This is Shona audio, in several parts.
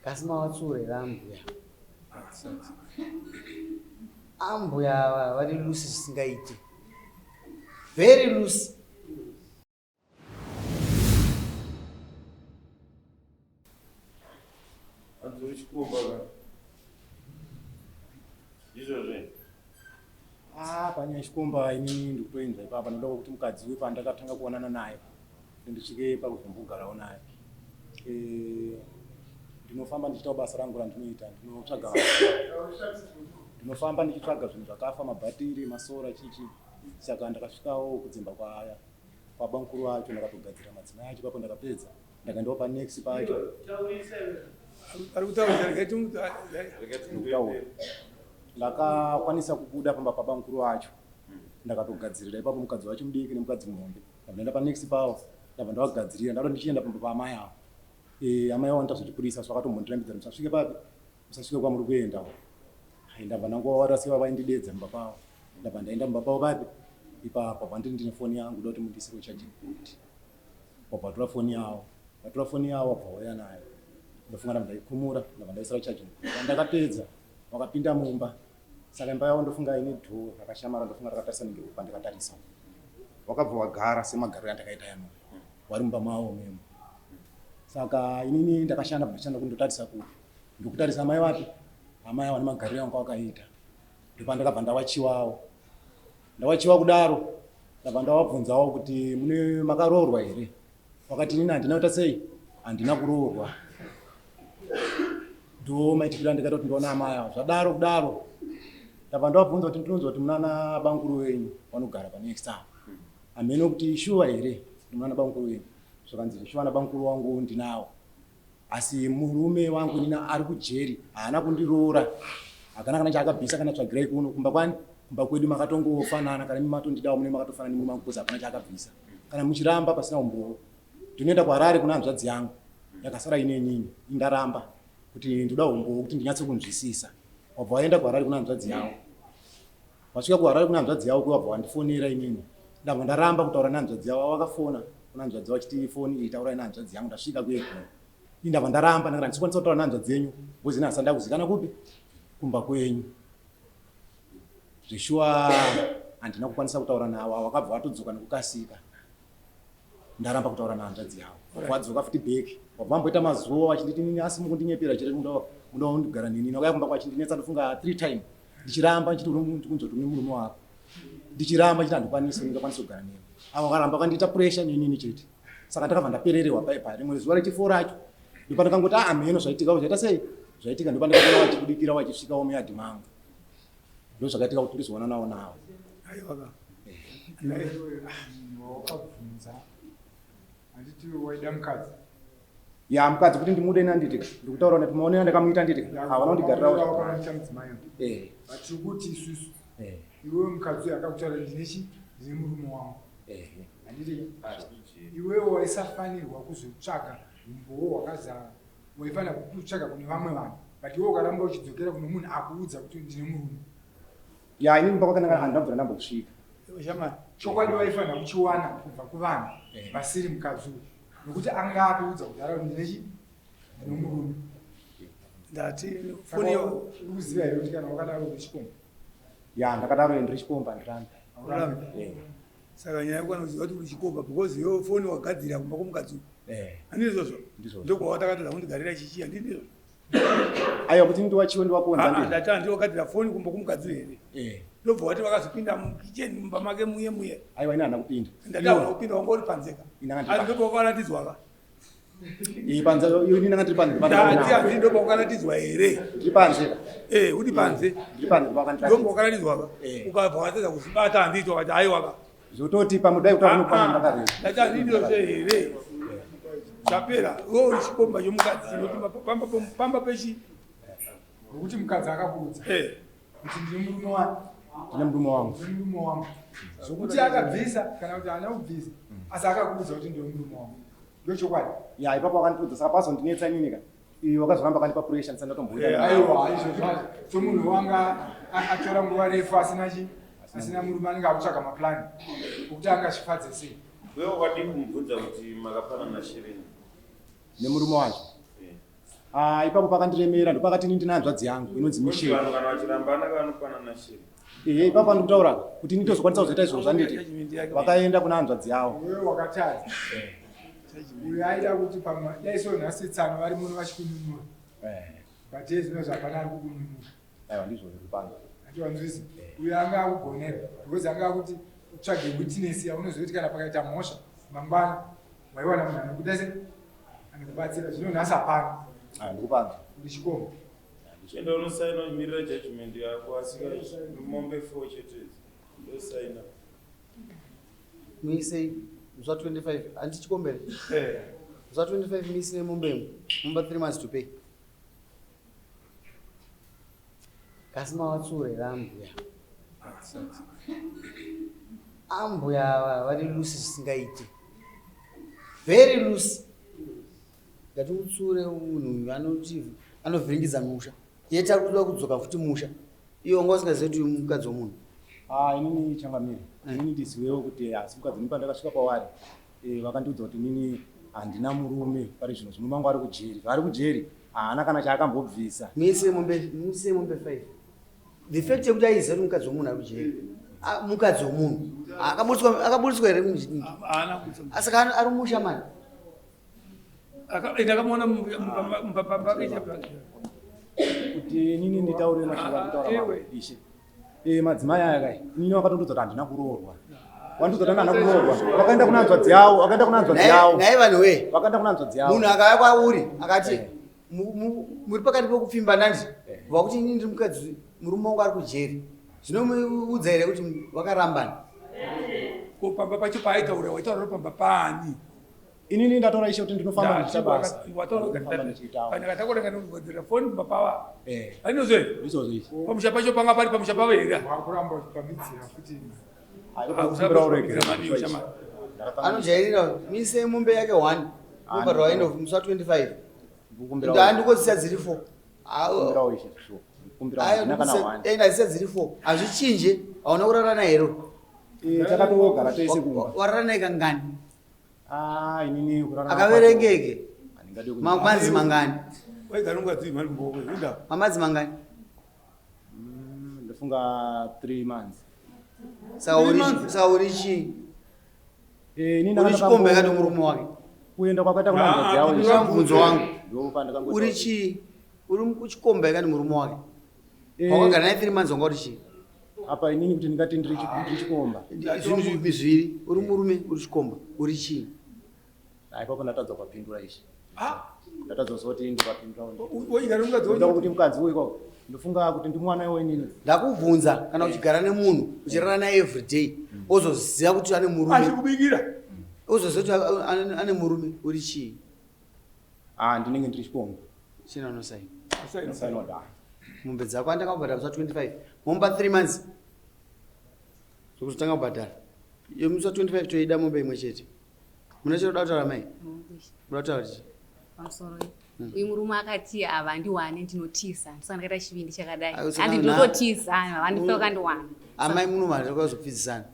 Kasi mawatsura here ambuya? Ambuya ava vari loose zvisingaite. Very loose. Hanzi uri chikomba ka. Ndizvozvo here? Ah, panyaya chikomba ini ndikutoinzwa ipapa ndoda kuti mukadzi uyu pandakatanga kuonana naye kuti ndisvike pakuzombogarawo naye. Eh, ndinofamba ndichiitawo basa rangu randinoita ndinotsvaga ndinofamba ndichitsvaga zvinhu zvakafa mabhatiri masora chichi saka ndakasvikawo kudzimba kwaya kwabamukuru vacho ndakatogadzira madzimai acho ipapo ndakapedza ndakaendawo panext pacho ndikutaura ndakakwanisa kubuda pamba pabamukuru vacho ndakatogadzirira ipapo mukadzi wacho mudiki nemukadzi muhombe ndabva ndaenda panext pavo ndabva ndavagadzirira ndado ndichienda pamba paamai avo eh, amai avo ndazotipurisa so vakatombondirambidza musasvike papi musasvike kwamuri kuenda ndabva ndangovarasiva vaindidedza mumba pavo ndabva ndaenda mumba pavo papi ipapo pandiri ndine foni yangu da kuti mundisire charging port wabva watora foni yawo watora foni yawo wabva wauya nayo ndofunga ndabva ndaikumura ndabva ndaisira charging port ndakapedza wakapinda mumba saka imba yavo ndofunga ine dhoo rakashamara ndofunga rakatarisa nenge pandakatarisa wakabva wagara semagariro andakaita yano wari mumba mavo memo saka inini ndakashanda ndashanda kundotarisa kupi ndokutarisa amai vapi amai avo nemagariro angu akaita ndopandakabva ndawachiwawo ndawachiwa kudaro ndabva ndawabvunzawo kuti mune makaroorwa here wakati inini handina kuita sei handina kuroorwa ndo maitikiro andikaita kuti ndiona amai avo zvadaro kudaro ndabva ndavabvunza kuti ndinonzwa kuti munana bamukuru wenyu vanogara panext apo hameno kuti shuwa here kuti munana bamukuru wenyu zvakanzi shuwa na bamukuru wangu ndinawo asi murume wangu nina ari kujeri haana kundiroora hakana kana chaakabvisa kana tsvagirai kuno kumba kwani kumba kwedu makatongofanana kana imi matondidawo mune makatofanana nemurume wangu kozi hapana chaakabvisa kana muchiramba pasina umbowo ndinoenda kuharare kuna hanzvadzi yangu yakasara ine inini indaramba kuti ndoda umbowo kuti ndinyatse kunzwisisa wabva waenda kuharare kuna hanzvadzi yavo Vasvika kuHarare kuna hanzvadzi yavo kuya vabva vandifonera inini. Ndabva ndaramba kutaura nehanzvadzi yavo vakafona kuna hanzvadzi yavo vachiti foni iyi taurai nehanzvadzi yangu ndasvika kuye kuno. Ini ndabva ndaramba ndakati handisi kutaura nehanzvadzi yenyu because ini handisati ndakuzikana kupi kumba kwenyu. Zveshuwa handina kukwanisa kutaura navo vakabva vatodzoka nekukasika. Ndaramba kutaura nehanzvadzi yavo. Vadzoka futi back. Vabva vamboita mazuva vachinditi nini asi mukundinyepera chete munoda kundigara neni. Ndakauya kumba kwachindinetsa ndofunga 3 time. Ndichiramba ndichiti uri kunzwa kuti une murume wako. Ndichiramba ndichiti handikwanisi ndingakwanisa kugara newe. Avo vakaramba vakandiita pressure nenini chete. Saka ndakabva ndapererewa pai pai. Rimwe zuva rechi4 racho ndopandakangoti ah mheno zvaitika zvaita sei? Zvaitika ndopandakaona vachibudikira vachisvikawo muyadhi mangu. Ndozvakaitika kuti ndizoona nawo nawo. Aiwa ka. Wakabvunza handiti waida mukadzi ya mukadzi kuti ndimude ini anditi ndikutaura nekuti maonero andakamuita anditi havana kundigarirawo wakamuita mudzimai eh but tiri kuti isusu eh iwewe mukadzi uyu akakutaura ndine chi ndine murume wangu eh handiti iwewe waisafanirwa kuzotsvaga umbowo hwakazara waifanira kutsvaga kune vamwe vanhu but iwe ukaramba uchidzokera kune munhu akuudza kuti ndine murume ya inini pakwakanaka handina kubvira ndambokusvika Shamari. Chokwadi waifanira kuchiwana kubva kuvanhu Eh. vasiri mukadzi uyu nokuti anga akuudza kudhara kuti ndine chi ndine murume. Ndati Saka foni yo uri kuziva here kuti kana wakadaro uri chikomba? ya ndakadaro ndiri chikomba ndirambe urambe. Eh, Saka nyaya yako anoziva kuti uri chikomba because yo foni wagadzira kumba kwomukadzi uyu. eh. Handizvozvo. Ndizvozvo. Ndokwawakatadza kundigarira chichi handizvozvo. aiwa kuti ndiwachiwe ndiwakonza Ah, ndi ndati handiwagadzira foni kumba kwomukadzi uyu here. eh Ndobva wati vakazopinda mukitchen mumba make muye muye. aiwa ini handina kupinda Ndati hauna kupinda wanga uri panzeka. Ini ndanga ndiri Asi ndobva wakaratidzwa ka. iyi panze ini ndanga ndiri panze Ndati handi ndobva wakaratidzwa here. ndiri panze Eh, uri panze. ndiri panze Ndobva pakandiratidza wakaratidzwa ka. Eh. Ukabva watadza kuzvibata handiti wakati aiwa ka. zvototi pamwe dai kutaura nokwana ndakareva Ndati handindozve here. Chapera, iwe uri chikomba chomukadzi chinoti pamba pamba pechi. Nokuti mukadzi akakuudza Eh. kuti ndine murume wani ndine murume wangu ndine murume wangu zvokuti akabvisa kana kuti haana kubvisa asi akakuudza kuti ndine murume wangu ndochokwadi ya ipapo wakandipudza saka pazondinetsa inini ka iyo wakazoramba akandipa pressure ndisati ndatomboita Eh, aiwa izvozvo hazvo somunhu wanga atora nguva refu asina chi asina murume anenge akutsvaga maplani okuti angazvifadze sei Wewe wadii kumubvunza kuti makapanana shereni? nemurume wacho Eh. Ah, ipapo pakandiremera ndopakati ini ndina hanzvadzi yangu inonzi Michelle. Vanhu kana vachirambana vanopanana shiri. Ehe, ipapo andikutaura kuti ini ndozokwanisa kuzoita izvozvo handiti. Vakaenda kuna hanzvadzi yavo. Iwewe wakatadza. Uyo aida kuti pamwe dai so nhasi tsano vari muno vachikununura. Eh, But iye zvino zvapana ari kukununura. aiwa ndizvo zviri pano. Atiwanzwisi. Uyo anga akugonera because anga akuti utsvage witness yaunozoti kana pakaita mhosva mangwana waiwana munhu anokuda se anokubatsira zvino nhasi hapana. Ah, ndikupano. Uri chikomba. Chienda unosaina uchimirira judgment yako asi mombe 4 chete idzi. Ndosaina. Muisei musi wa 25 handichikombere. Eh. Musi wa 25 muisire mombe imwe. Mumba 3 months to pay. Kasi mavatsura here ambuya? Ambuya ava vari loose zvisingaiti. Very loose. Ngatimutsure munhu uyu anoti anovhiringidza musha. Yet ari kuda kudzoka futi musha. Iwe wanga usingazivi kuti uyu mukadzi wemunhu. Ah, inini changamire. Inini ndizivewo kuti asi mukadzi ini pandakasvika kwavari eh, vakandiudza kuti inini handina murume pari zvino zvino mangu ari kujeri. Zvaari kujeri haana kana chaakambobvisa. Muise mombe, muise mombe 5. The fact yekuti aiziva kuti mukadzi wemunhu ari kujeri. Ah, mukadzi wemunhu. Akaburitswa akaburitswa here mujini? Haana kuburitsa. Asi kana ari musha mani. Ndakamuona mupapake chapake. Kuti inini nditaure mashoko akutaura Ah, mambo ewe. ishe. Eh, madzimai aya kai inini vakatondiudza kuti handina kuroorwa. Vandiudza kuti handina kuroorwa. Vakaenda kuna hanzvadzi yavo, vakaenda kuna hanzvadzi yavo. Naye vanhu we. Vakaenda kuna hanzvadzi yavo. Munhu akauya kwauri akati Eh. muri pakati pekupfimba nandi Eh. vakuti inini ndiri mukadzi murume wangu ari kujeri. Zvinomuudza here kuti vakarambana? Ko pamba pacho paaitaura waitaura pamba paani? Inini ndataura ishe kuti ndinofamba ndichiita basa. Ndinofamba ndichiitawo. Wataura foni pamba pava. Eh, Anozve ndizvozvo ishe. pamusha pacho panga pari pamusha pavo here? Wakuramba uchipamidzira futi. Ah, kumbira uregere. Anojairira muise mombe yake 1. Ah, Mobhadharwa end of musi wa 25. Ndikukumbira Ndandikodzisa dziri 4. kumbirawo ishe sure. Ndikukumbirawo handina kana one. Ndazisa dziri 4. Hazvichinje. Hauna kurara naye here? Eh, takatogara tese kumba. Warara naye kangani? Ah, inini kurara Akaverengeke. Handingadi kuti- Mamanzi mangani? Waigara ungadzivi mari mboko. Inda. Mamanzi mangani? Ndofunga 3 months. Saka uri saka uri chii? Eh, inini Uri ndakanga chikomba ndambo- yakati murume wake. Kuenda kwakaita kuna hanzvadzi yavo Ah, ishe. Mubvunzo wangu. Ndopandakangoita Uri kuti- chii? Uri chikomba yakati murume wake. Eh, Wakagara naye 3 months wanga uri chii? apa inini kuti ndingati ndiri ndiri chikomba. Zvinhu zvipi zviri? Uri murume, uri chikomba, uri chii? Ah, ipapo ndatadza kupapindura ishe. Ah, Ndatadza kuzoti ndipapindura. waigara ungadzivi. Ndoda kuti mukadzi uyu ikoko. Ndofunga kuti ndimwana iwo inini. Ndakubvunza kana uchigara nemunhu uchirara naye every day ozoziva kuti ane murume Achikubikira. ozoziva kuti ane murume uri chii? Ah, ndinenge ndiri chikomba. China unosaina. Asaina. Saina da. Mombe dzako andanga kubhadhara musi wa 25. Momba 3 months. Zvokuzotanga kubhadhara. Iyo musi wa 25 toida mombe imwe chete. Mune chinoda kutaura mai? Munoda kutaura chii? Pamusoro uyu murume akati havandiwane ndinotiza ndosaka ndakaita chivindi chakadai Ah, saka handi ndinototiza havandife vakandiwana Amai muno mari kwazopfidzisana.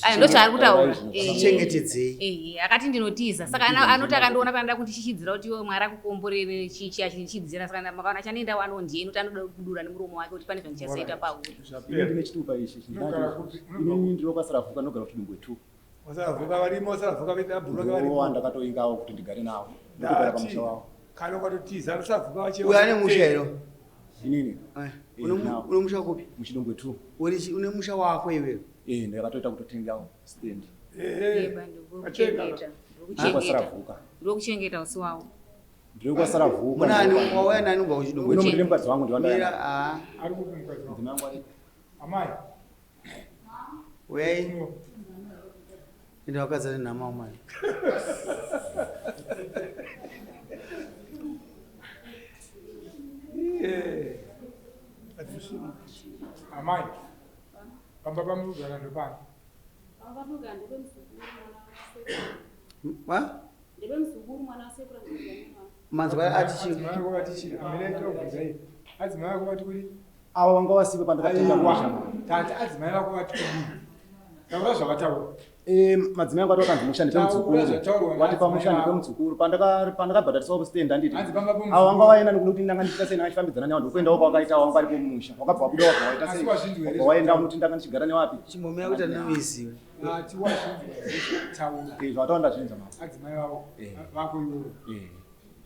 Ayo, ndochaari kutaura Zvichengetedzei. Ehe, akati ndinotiza saka anoti akandiona panoda kundishishidzira kuti iwe mwari akukomborere chichi achindichidzira saka makaona chanenda wano ndiye nokuti anoda kudura nemuromo wake kuti pane zvandichazoita pauri Inini ndine chitupa ishe. Unogara kupi? Inini ndiri kwasaravuka ndogara kuti Dungwe 2. Wasaravuka varimo, wasaravuka vedu abhuruka varimo. Ndowa ndakatoingawo kuti ndigare nawo. Ndotogara pamusha wavo. Kana ukatotiza usavuka vachewa. Uyu ane musha here? Inini Eh, Eh, une musha kupi? muchidungwe 2. Uri chi- une musha wako iwewe. Eh, ndakatoita kutotengawo stand. Eh. Eba, ndikuchengeta Ndiri kwasaravuka. ndikuchengeta usi wawo Ndiri kwasaravuka. Muna ani wauya nani kubva kuchidungwe? Uno ndiri mukadzi wangu Mira, ndiwandaya. ah, Ari kupi mukadzi wako? Mudzimai wangu ari Amai. uyai. uno- Ende vakadzi ane nhama umai. Eh. Amai. Pamba pamurugara ndopani. Pamba ndepemuzukuru mwana wasekuru. Wa? Ndepemuzukuru mwana wasekuru andogara Manzwa ati chii? Adzimai vako vati chii? Amire tobvunza iyi. Adzimai vako vati kuri? avo vanga vasipo pandakatenga musha. Aiwa. Tati adzimai vako vati kudii? Taura zvavataura. Eh, madzimai angu ati wakanzi mushandi Taura pemudzukuru zvataurwa wati pamushandi namadzimai pemudzukuru pandakabhadhariswa stand handiti Hanzi pamba pemudzukuru. avo vanga vaenda nekuti ndanga ndichiita sei ndanga nevanhu kuendawo kwakaita wanga varipo mumusha wakabva wabuda wabva waita Asi sei wazvinzwa here wabva waenda unoti ndanga ndichigara newapi Chimbomira kuita noise. Ati wazvinzwa here taura. Eh, zvataura ndazvinzwa mama Adzimai vavo Eh. vako iwewe. Eh.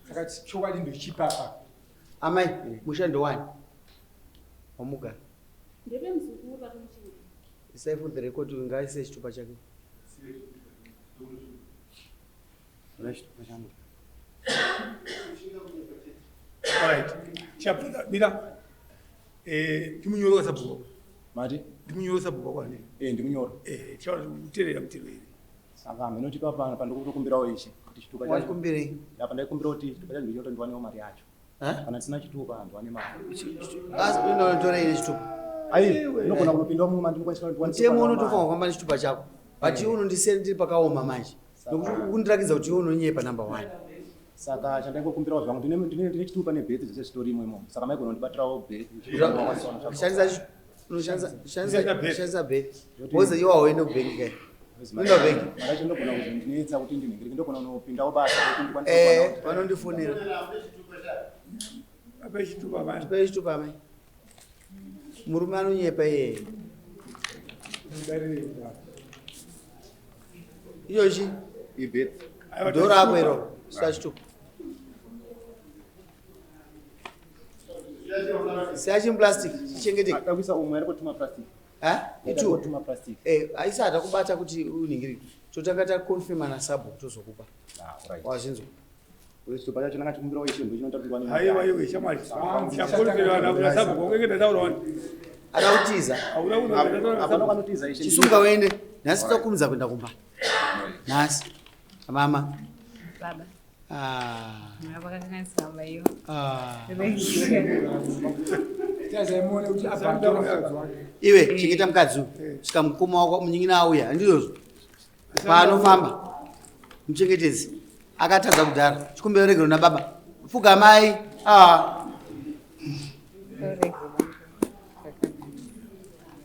Saka chokwadi ndochipapa. Amai, musha ndowani? Wamugara. Ndepemuzukuru vatinochengeta. Isai for the record ngaise chitupa chake. Una chitupa changu. Alright. Chapinda mira. Eh, ndimunyoro kasabhuku. Mati? Ndimunyoro sabhuku kwani. Eh, ndimunyoro. Eh, chauri kuterera mutero. Saka hameno kuti papa pandikutokumbirawo ishe kuti chitupa chacho. Wachikumbirei? Apa ndaikumbira kuti chitupa chacho ndichoto ndiwanewo mari yacho. Ha? Kana ndisina chitupa ndiwane mari. Asi unotora ine chitupa. Ai, ndinogona kunopinda mumwe mandinokwanisa ndikwanise Mutemo kuwana unotofanwa mari. kufamba nechitupa chako. But iwe unondisiya ndiri pakaoma manje. Nokuti ukundirakidza kuti iwe unonyepa number one. Saka chandaingokumbirawo zvangu ndine ndine ndine chitupa nebhethi zvese zvitorimo imomo. Saka maigona kundibatirawo bhethi. Shandisa unoshandisa shandisa shandisa bhethi. Woze iwe hauende kubhengi kai. Unoenda kubhengi. Mari yacho ndogona kuzondinetsa kuti ndinhingirike ndogona kunopindawo basa kuti ndikwanise Eh, kuwana. vanondifonera. Apa chitupa manje. Chipai chitupa amai. Murume anonyepa iyeye. Ichochi Ibhethi. ndorako iro. Siya chitupa. Siya chimuplastic chichengeteke. Akakuisa umwe ari kutuma plastic. Ha? Itu. Kutuma plastic. Eh, aisa kubata kuti unhingirike. Totanga takonfirma nasabhuku tozokupa. Ah, right. Wazvinzwa. Uye chitupa chacho ndanga chikumbirawo ishe ndochinoita kuti ndiwane mari. Haiwa iwe shamwari. Chakonfirma na sabhuku kwenge ndataura wani. Ada kutiza. Hauna kunotaura Hapana sabhuku. kwanotiza ishe. Chisunga uende. Nhasi takumidza kuenda kumba. Nhasi. Mama. Baba. Ah. Vakakanganisa baba iyo. Ah. Tazaimuone kuti abva atora mukadzi wake. Iwe chengeta mukadzi uyu. Svika mukoma wako munin'ina auya. Handizvozvo. Paanofamba. Muchengetedzi. Akatadza kudhara. Chikumbiro regero nababa. Fuga mai. Ah.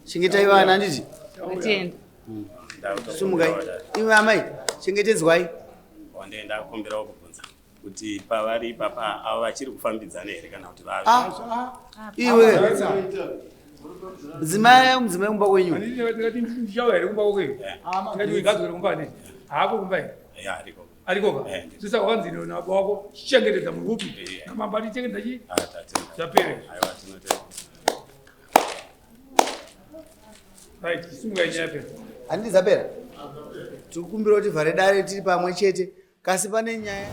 Chengetai vana handiti? Matenda. Sumukai. Iwe amai, chengetedzwai. Wandaenda kumbirawo kubvunza kuti pavari ipapa ava vachiri kufambidzana here kana kuti vave Ah. Iwe. Mudzimai, mudzimai kumba kwenyu. Ndikati ndichauya here kumba kwake. Ndikati uigadzwe kumba ne. Haako kumba here. Ya, ariko. Arikoka. Eh, ndiko. Sisa wakanzi na baba wako chengetedza muri upi. Yeah. Namamba tichengetedza chi? Ah, tatenda. Zvapera. Aiwa, tinotenda. Right, chisunga nyaya yapera. Handiti dzapera? Tikukumbira kuti vhare dare tiri pamwe chete. Kasi pane nyaya.